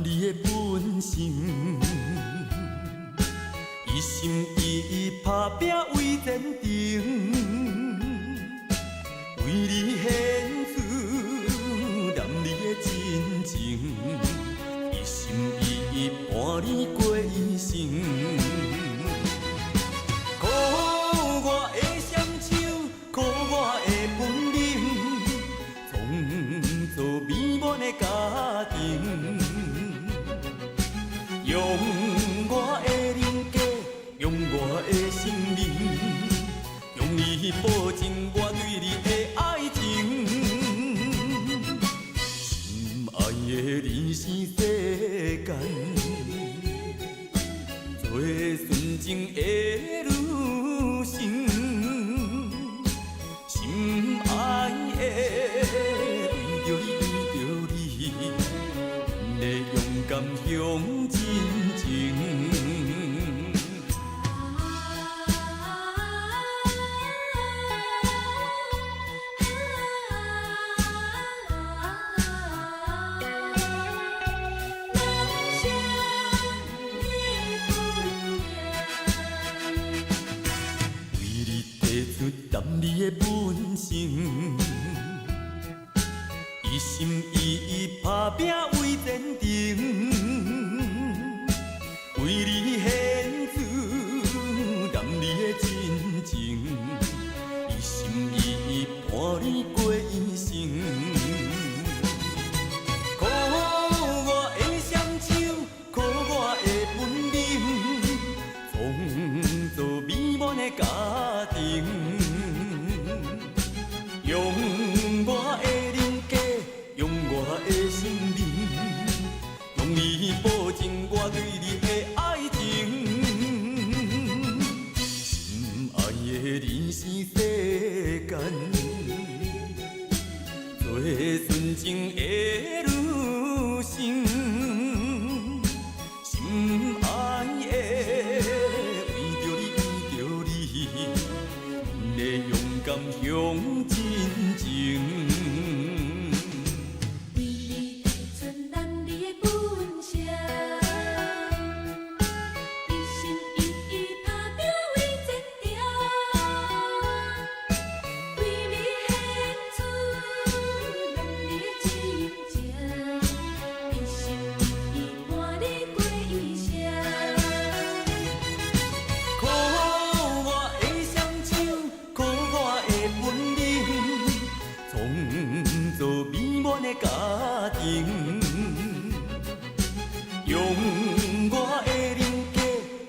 兒的本性，一心一意拍拚為前程，為你獻出男兒的真情，一心一意伴你過一生。靠我的雙手，靠我的本領，創造美滿的家庭。用我的人格，用我的生命，向你保證我對你的愛情。深愛的人生世間，最純情的女生。深愛的，為著你，為著你，阮會勇敢向前前。男性的本領。為你提出男兒的本性，一心一意拍拚為前程，為你獻出男兒的真情，一心一意伴你過一生。靠我的雙手，靠我的本領，創造美滿的家庭。用我的人格，用我的生命，向你保證我對你的愛情。深愛的人生世間，最純情的女生。深愛的，為著你，為著你，阮會勇敢向前前。為你提出男兒的本性，一心一意拍拚為前程，為你獻出男兒的真情，一心一意伴你過一生。靠我的雙手，靠我的本領，創造美滿的家庭。用我的人格，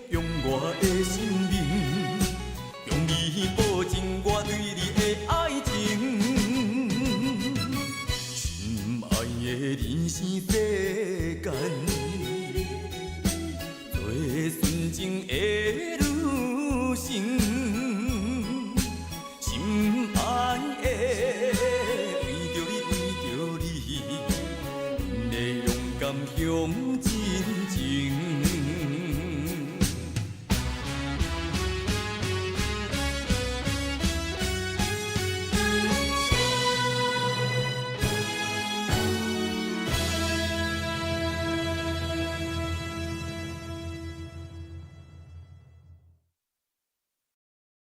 用我的生命，向你保證我對你的愛情。深愛的人生世間，最純情的女生。深愛的，為著你，為著你，阮會勇敢向前。